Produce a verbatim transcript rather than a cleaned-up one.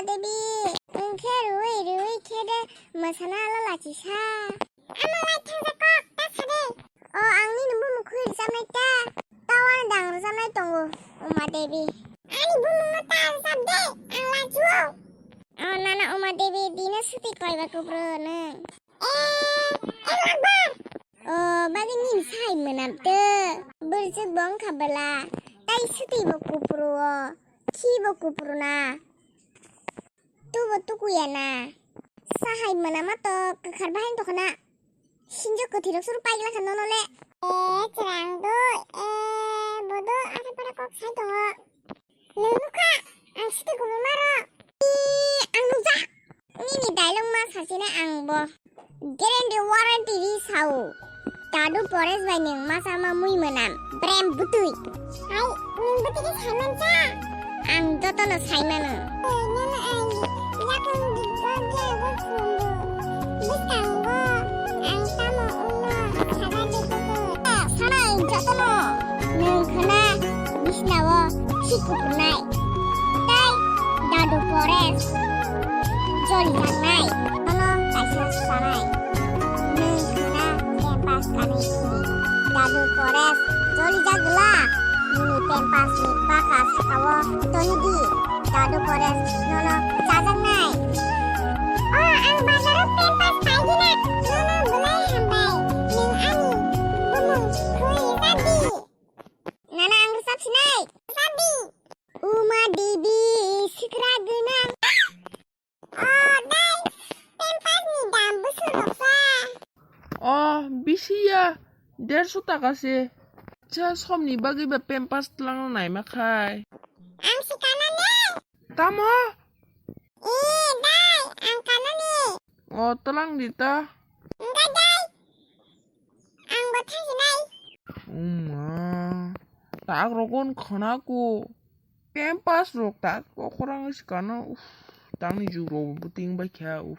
Devi, wngkhe rwui rwui khe de mwsana alo lachisa. Amo lai thangsa kok ta sade. O ang nini bumung khui rwchapnai ta. Tawano dang rwchapnai tongo, Uma Devi. Ani bumungno ta rwchap de, ang lachuo. O nana Uma Devi, dino suti koiba kupro nwng. Eh, eh, Akbar. O bagwi nini sai mwnam tw. Bwrwchwk bo wngkha bwla. Tai suti bo kupro o. Khi bo kupro na. Tubo tukuya na. Sahai mwnama to kwkhar bahai tokna. Sinjo kwthwi rok suru paigla kha nono le. Eh, chwrang do. Eh, bodo asa pora kok sai tongo. Nwng nukha, ang siti kubui maro. Ii, ang nukjak. Nini dialogue ma sachina ang bo. Guarantee ri sao. Dadu Paresh bai nwng masa ma mui mwnam. Brem butui. Hai, nwng butui khe saiman cha. Ang jotono saimano. Oi, nono ang yakung digor ge bo khumbu. Bwskango ang tamo wngno saga de koko. Sanai jotono nwng khna bisnao si kupurnai. Tai Dadu Paresh jolijaknai. Nono kaisa sanai. Nwng khna campus kanwi si. Dadu Paresh jolijak gla. Nini campus ni baka sakao toni di. Dadu Paresh nono chajaknai. O, ang bazaro campus paigina. Nono belai hambai. Nwng ani bumung khui rwdi. Nana ang rwchap sinai. Rwchapdi. Uma Devi sikra gwnang. O, dai, campus ni dam bwswk rwkha? O, bisi ya, derso taka se. Cha somni bagwi ba campus twlangna naima khai. Ang si kanani. Tamo? E, dai, ang kanani. O, twlang di ta. Wngkha dai. Ang bo thangsinai. Uma, tak rogon khana ko. Campus rok tak kokrang sikano. Uf, tangni jug rok bo ting bai kha. Uf.